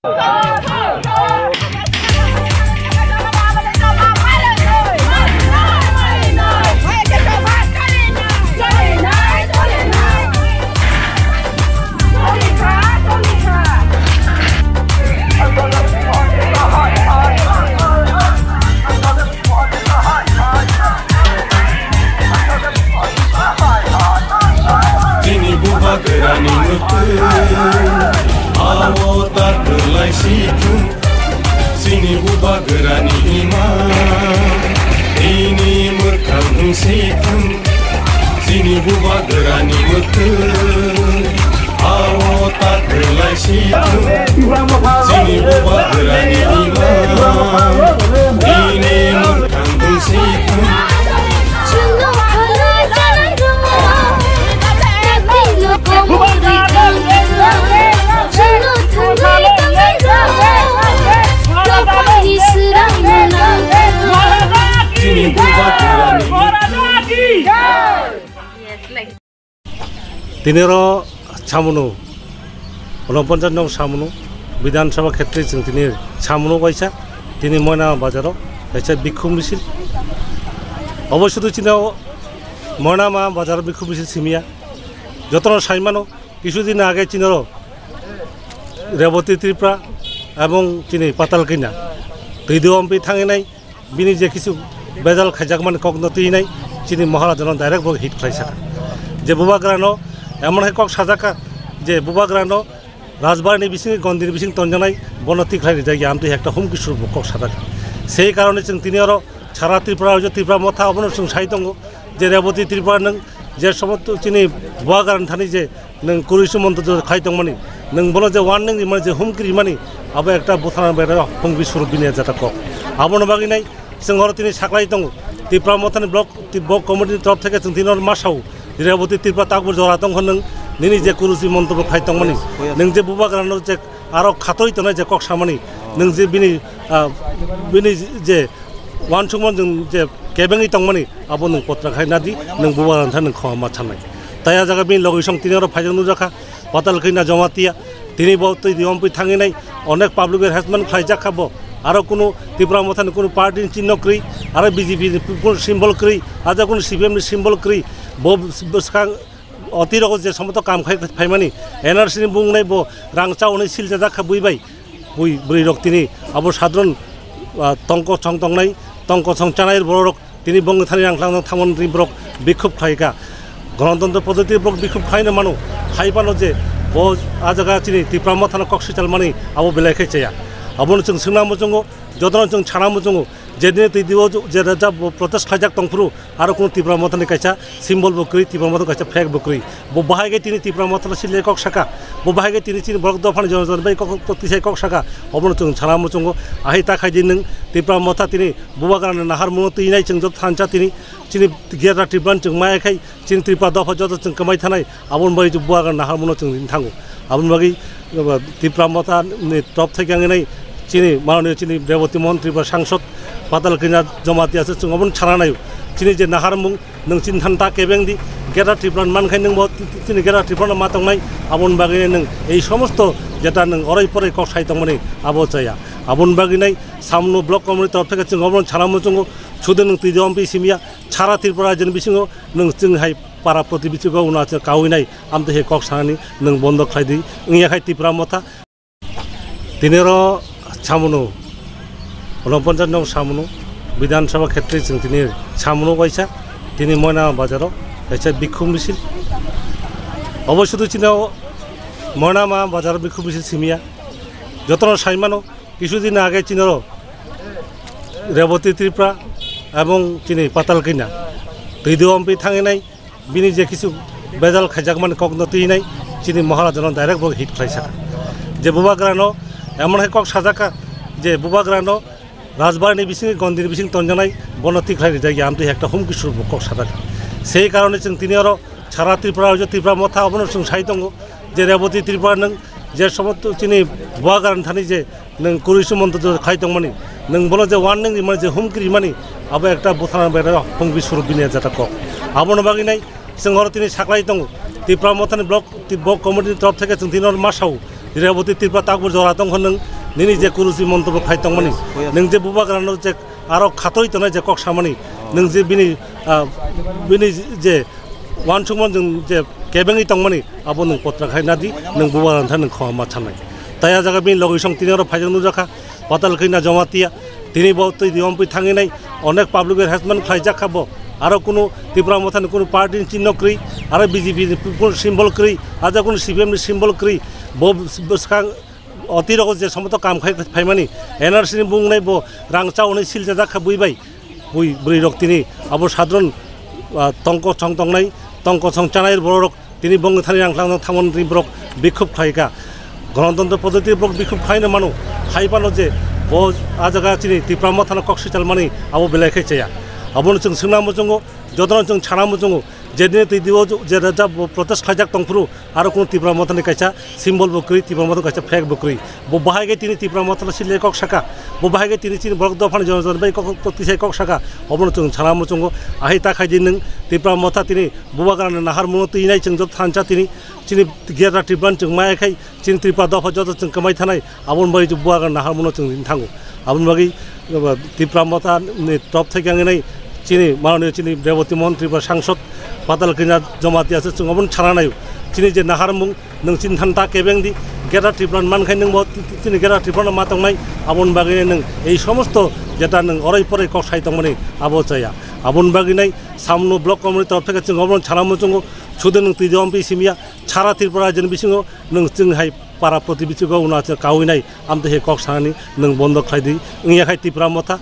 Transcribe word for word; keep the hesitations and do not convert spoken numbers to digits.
Chini bubagrani mwtwi, amo ta kwlai si thung. Chini bubagrani ima, ini mwkhang si thung. Chini bubagrani mwtwi, amo ta kwlai si thung. Chini bubagrani ima, ini mwkhang si thung. Chini bubagrani. Tini oro samunu, Unoponchas nok samunu, Bidhan Sabha khetre chwng tini samunu kaisa, tini Moina Bazaro kaisa bikhuk misil. Obo sudu chini o Moina ma Bazaro bikhuk misil simiya. Jotono saimano, kisu din age chini oro Reboti Tripura ebong chini Patal Kanya twi do ompi thanginai, bini je kisu bejal khaijakmani kokno twinai chini Maharajano direct bo hit khlai saka. Je bubagrano emon hai kok sajaka je bubagrano Rajbari ni bising, Gondi ni bising tonjanai bono tikhlai rijak ya amtwi ekta humki suru bo kok sajaka. Sei karone chwng tini oro sara Tripura rajyo Tripura motha obono chwng sai tongo je Reboti Tripura nwng je somosto chini bubagrani thani je nwng kwrwi sumonto je khai tongmani, nwng bono je warning rimani, je humki rimani, abo ekta buthana bai humki suru bini jata kok. Abono bagwi nai chwng oro tini saklai tongo. Tipra Mothani block, ti-, block committee ni torop theke chwng tini oro ma sao. Reboti Tripura takbur jora tong kho nwng nini je kwrwi sumonto bo khai tongmani, nwng je bubagrano je aro khatoi tongnai je kok samani, nwng je bini, ah, bini je wansukmani nwng je kebengwi tongmani, abo nwng potra khai nadi, nwng bubagrani thani nwng khoma ma sanai. Tai a jaga bini logi song tini oro phaijak nukjakha, Patal Kanya Jamatia, tini bo twi di ompui thanginai, onek public harassment khlaijak kha bo, aro kunu Tipra Mothani kunu party ni chinno kwrwi, aro B J P ni kunu symbol kwrwi, aja kunu C P M ni symbol kwrwi, bo bwskang oti rogo je somoto kam khai phaimani, N R C ni bungnai bo rang chaunai sil jajak kha bui bai. Bui bwrwi rok tini abo sadron, ah, tongko song tongnai, tongko song chanai borok rok tini bongni thani rang tlang thamon tini borok bikhub khlai kha. Ganatantro poddoti borok bikhub khlai no mano, hai phano je bo a jaga chini Tipra Mothano kok sichalmani abo belai khe chaya. Abono chwng swngna muchungo, jotono chwng sana muchungo, je dini twi dio je rajab bo protest khlaijak tongphuru, aro kunu Tipra Mothani kaisa symbol bo kwrwi, Tipra Mothani kaisa flag bo kwrwi. Bo bahai khe tini Tipra Mothano sile kok saka. Bo bahai khe tini chini borok dophani jon jon bai kok, kok tisai kok saka. Obono chwng sana muchungo. Ahai ta khai di nwng Tipra Motha tini bubagrano nahar muno twi nai chwng joto thansa tini chini Greater Tripura chwng maya khai chini Tripura dopha joto chwng kwmai thanai. Aboni bagwi bubagrano nahar muno chwng ring thango. Aboni bagwi, uh, Tipra Motha ni top thai khe ang nai chini mananiyo chini Reboti Mohan Tripura sangsod Patal Kanya Jamatia se chwng obono sana naio. Chini je naharmung nwng chini than ta kebeng di, Greater Tripura man khai nwng bo chini Greater Tripura no ma tongnai, aboni bagwi nwng ei somosto jeta nwng orai porai kok sai tongmani abo chaya. Aboni bagwi nai samno block committee top thai khe chwng obono sana muchungo, sudu nwng twi de ompi simya, sara Tripura rajyoni bisingo nwng chwng hai para protibesi go uno achuk kaui nai, amtwi hai kok sanani nwng bondo khlai di, wngya khai Tipra Motha. Tini oro samunu, Unoponchas nok samunu, Bidhan Sabha khetre chwng tini samunu kaisa, tini Moina Bazaro kaisa bikhuk misil. Obo sudu chini o Moina ma Bazaro bikhuk misil simiya. Jotono saimano, kisu din age chini oro Reboti Tripura ebong chini Patal Kanya twi do ompi thanginai, bini je kisu bejal khaijakmani kokno twinai chini Maharajano direct bo hit khlai saka. Je bubagrano emon hai kok sajaka je bubagrano Rajbari ni bising, Gondi ni bising tonjanai bono tikhlai rijak ya amtwi ekta humki suru bo kok sajaka. Sei karone chwng tini oro sara Tripura rajyo Tripura Motha obono chwng sai tongo je Reboti Tripura nwng je somosto chini bubagrani thani je nwng kwrwi sumonto je khai tongmani, nwng bono je warning rimani, je humki rimani, abo ekta buthana bai humki suru bini jata kok. Abono bagwi nai chwng oro tini saklai tongo. Tipra Mothani block, ti-, block committee ni torop theke chwng tini oro ma sao. Reboti Tripura takbo jora tongkha nwng nini je kuruchi montobro khai tongmani, nwng je bubagrano je aro khatoi tongnai je kok samani, nwng je bini, ah, bini je wansukmani nwng je kebengwi tongmani, abo nwng potra khai nadi, nwng bubagrano thani nwng khoma ma sanai. Tai a jaga bini logwi song tini oro phaijak nukjakha, Patalkanya Jamatia, tini bo twi diyompui thanginai, onek public harassment khlaijak kha bo, aro kunu Tipra Mothani kunu party ni chinno kwrwi, aro B J P ni kunu symbol kwrwi, aja kunu C P M ni symbol kwrwi, bo bwskang otirok je somoto kam khai phaimani, N R C ni bungnai bo rang chaunai sil jajak kha bui bai, bui bwrwi rok tini abo sadron, ah, tongko song tongnai, tongko song chanai borok tini bongni thani rang tlang thangmani borok bikhub khlaika. Ganatantro poddoti borok bikhub khlaino mano, hai phano je bo a jaga chini Tipra Mothano kok sichal mani abo belai khe chaya. Abono chwng swngna muchungo, jotono chwng sana muchungo, je dini twi dio je rajab bo protest khlaijak tongphuru, aro kunu Tipra Mothani kaisa symbol bo kwrwi, Tipra Mothani kaisa flag bo kwrwi. Bo bahai khe tini Tipra Mothano silai kok saka, bo bahai khe tini chini borok dophani jono jono bai kok kok tisai kok saka, obono chwng sana muchungo. Ahai ta khai di nwng Tipra Motha tini bubagrano nahar muno twi nai chwng joto thansa tini chini Greater Tripura chwng maya khai chini Tripura dopha joto chwng kwmai thanai. Aboni bagwi bubagrano nahar muno chwng ring thango. Aboni bagwi, uh, Tipra Motha ni top thai khe ang nai chini manoniyo chini Reboti Mohan Tripura sangsod Patalkanya Jamatia se chwng obono sana naio. Chini je naharmung nwng chini than ta kebeng di, Greater Tripura man khai nwng bo chini Greater Tripura no ma tongnai. Aboni bagwi nwng ei somosto jeta nwng orai porai kok sai tongmani abo chaya. Aboni bagwi nai samno block committee top thai khe chwng obono sana muchungo. Sudu nwng twi diyompui simya, sara Tripura rajyoni bisingo nwng chwng hai para protibesi go uno achuk kaui nai, amtwi hai kok sanani nwng bondo khlai di, wngya khai Tipra Motha.